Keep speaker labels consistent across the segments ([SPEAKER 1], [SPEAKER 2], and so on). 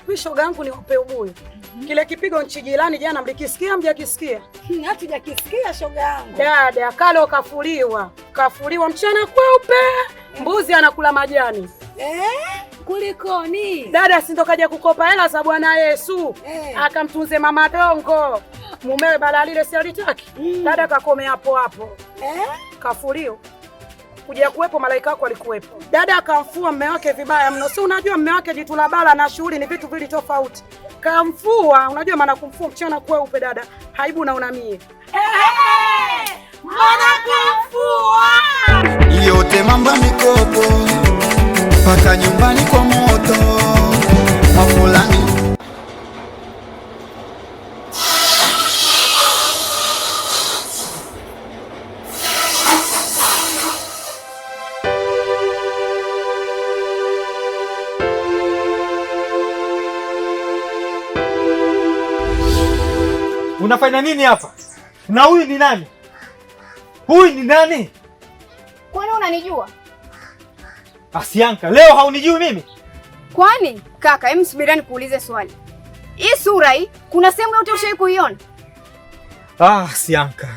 [SPEAKER 1] Mimi shoga yangu ni upe ubuyu. Kile kipigo nchi jirani jana mlikisikia, mjakisikia?
[SPEAKER 2] Hatujakisikia shoga yangu.
[SPEAKER 1] Dada kalo kafuliwa, kafuliwa mchana kweupe, mbuzi anakula majani.
[SPEAKER 2] Eh? Kulikoni?
[SPEAKER 1] Dada si ndo kaja kukopa hela za Bwana Yesu akamtunze mama Dongo, mumewe bala lile si alitaki. Dada kakome hapo hapo kafuliwa kuja kuwepo malaika wako alikuwepo. Dada akamfua mume wake vibaya mno, si unajua mume wake jitu la bala na shughuli ni vitu vili tofauti. Kamfua, unajua maana kumfua mchana kweupe dada, haibu na unamie maana kumfua
[SPEAKER 3] Yote mambo ya mikopo mpaka nyumbani kwa moto mwafulani.
[SPEAKER 4] Unafanya nini hapa? Na huyu ni nani? Huyu ni nani?
[SPEAKER 5] Kwani unanijua?
[SPEAKER 4] Asianka, leo haunijui mimi?
[SPEAKER 5] Kwani kaka, hebu subiria nikuulize swali. Hii sura hii kuna sehemu yote ushawahi kuiona?
[SPEAKER 4] Ah, Sianka,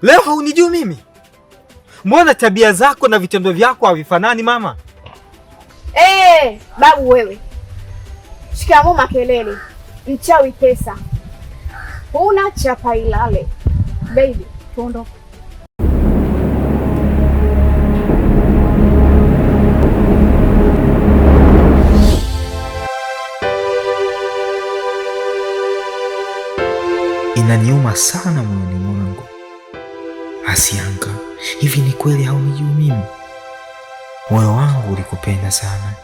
[SPEAKER 4] leo haunijui mimi? Mbona tabia zako na vitendo vyako havifanani mama?
[SPEAKER 5] Babu wewe. Shikamoo makelele. Mchawi pesa. Huna chapa ilale. Baby, tuondoke.
[SPEAKER 6] Inaniuma sana moyoni mwangu. Asianka, hivi ni kweli haunijui mimi? Moyo wangu ulikupenda sana.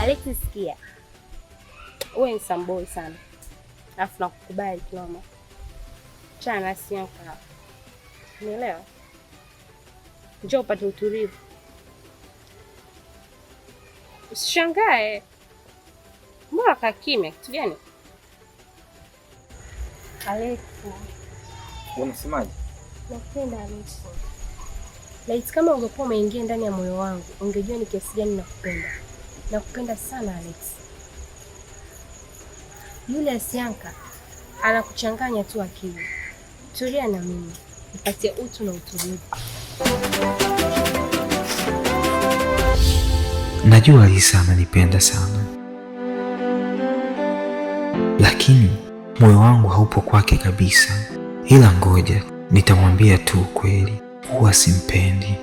[SPEAKER 7] Alexis, sikia, wewe ni samboi sana, alafu nakukubali kinoma. Chana na Sianka, umeelewa? Njoo upate utulivu, usishangae. Mbona kaa kimya? Kitu gani Alex?
[SPEAKER 8] Unasemaje?
[SPEAKER 7] Nakupenda Alex. Laiti kama ungekuwa umeingia ndani ya moyo wangu, ungejua ni kiasi gani nakupenda. Nakupenda sana Alex. Yule Asianka anakuchanganya tu akili. Tulia na mimi, nipatie utu na utulivu.
[SPEAKER 6] Najua Lisa ananipenda sana, lakini moyo wangu haupo kwake kabisa. Ila ngoja nitamwambia tu ukweli, huwa simpendi.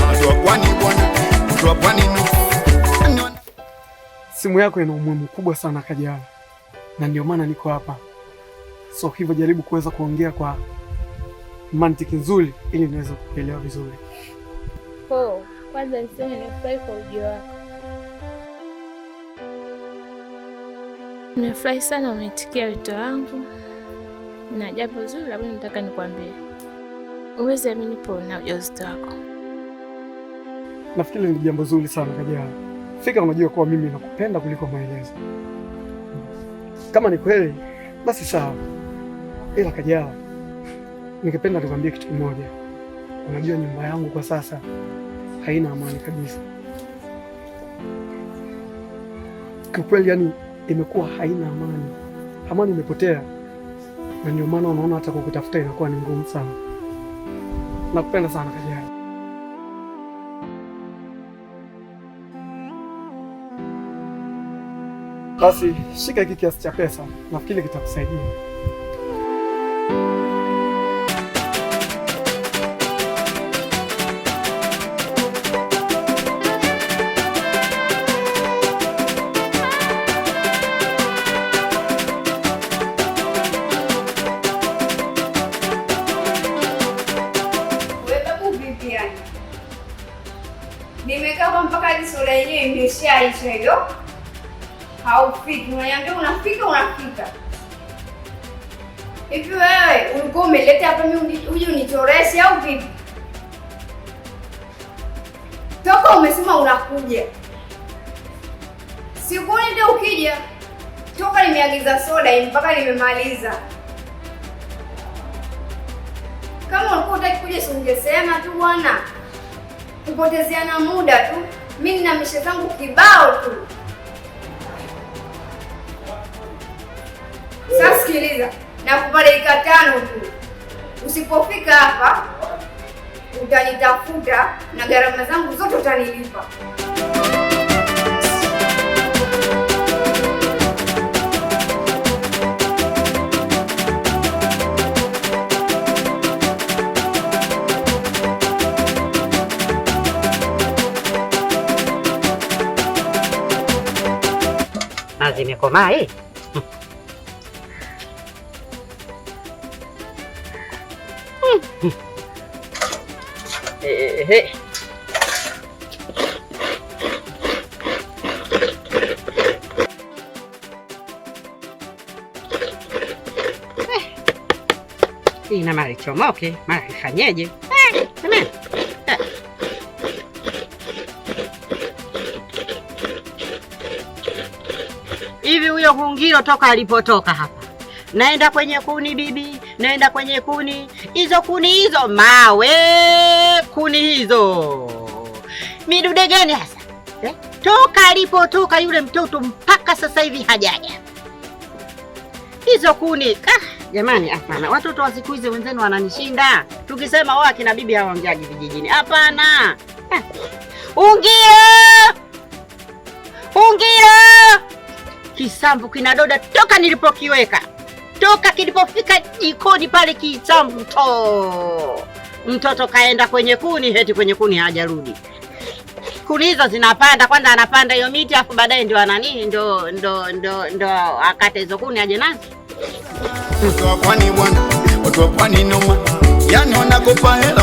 [SPEAKER 3] Watu wa pwani bwana, watu wa pwani nu.
[SPEAKER 9] Simu yako ina umuhimu mkubwa sana Kajala, na ndio maana niko hapa. So hivyo jaribu kuweza kuongea kwa mantiki nzuri ili niweze kuelewa vizuri.
[SPEAKER 10] Oh, kwanza niseme nimefurahi kwa ujio wako. Nimefurahi sana umeitikia wito wangu, na jambo zuri labda nataka nikwambie. Uwezi amini po na ujauzito wako.
[SPEAKER 9] Nafikiri ni jambo zuri sana Kajala. Fika unajua kuwa mimi nakupenda kuliko maelezo. Kama ni kweli basi sawa, ila Kajala, ningependa nikwambie kitu kimoja. Unajua nyumba yangu kwa sasa haina amani kabisa kiukweli, yani imekuwa haina amani, amani imepotea, na ndio maana unaona hata kukutafuta inakuwa ni ngumu sana. Nakupenda sana Kajala. Basi shika hiki kiasi cha pesa, nafikiri kitakusaidia.
[SPEAKER 5] Wewe babu vipi yani? Nimekaa hapa mpaka hadi sura yenyewe imeshaisha hiyo. Haufiki, unaniambia unafika, unafika. Hivi wewe ulikuwa umeleta hapa mimi uje unichoreshe au vipi? Toka umesema unakuja. Sikuoni ndio ukija. Toka nimeagiza soda mpaka nimemaliza. Kama ulikuwa hutaki kuja si ungesema tu bwana. Kupotezeana muda tu. Mimi nina mishe zangu kibao tu. Sasa sikiliza, nakupa dakika 5 tu. Usipofika hapa utanitafuta na gharama zangu zote utanilipa.
[SPEAKER 11] Zimekomaa eh. Ina mara ichomoke, mara ifanyeje? Jamani. Hivi huyo Hungiro toka alipotoka hapa, naenda kwenye kuni bibi, naenda kwenye kuni hizo, kuni hizo mawe, kuni hizo midude gani hasa eh? Toka alipotoka yule mtoto mpaka sasa hivi hajaja hizo kuni. Jamani, hapana, watoto wa siku hizi wenzenu wananishinda. Tukisema wao akina bibi hawaongeaji vijijini, hapana. Hungiro, Hungiro, kisamvu kinadoda toka nilipokiweka, toka kilipofika jikoni pale kisamvu to. Mtoto kaenda kwenye kuni, heti kwenye kuni hajarudi. Kuni hizo zinapanda, kwanza anapanda hiyo miti afu baadaye ndio anani ndo ndo ndo ndo akate hizo kuni aje nazo.
[SPEAKER 3] Watu wa pwani bwana, watu wa pwani noma. Yani wanakopa hela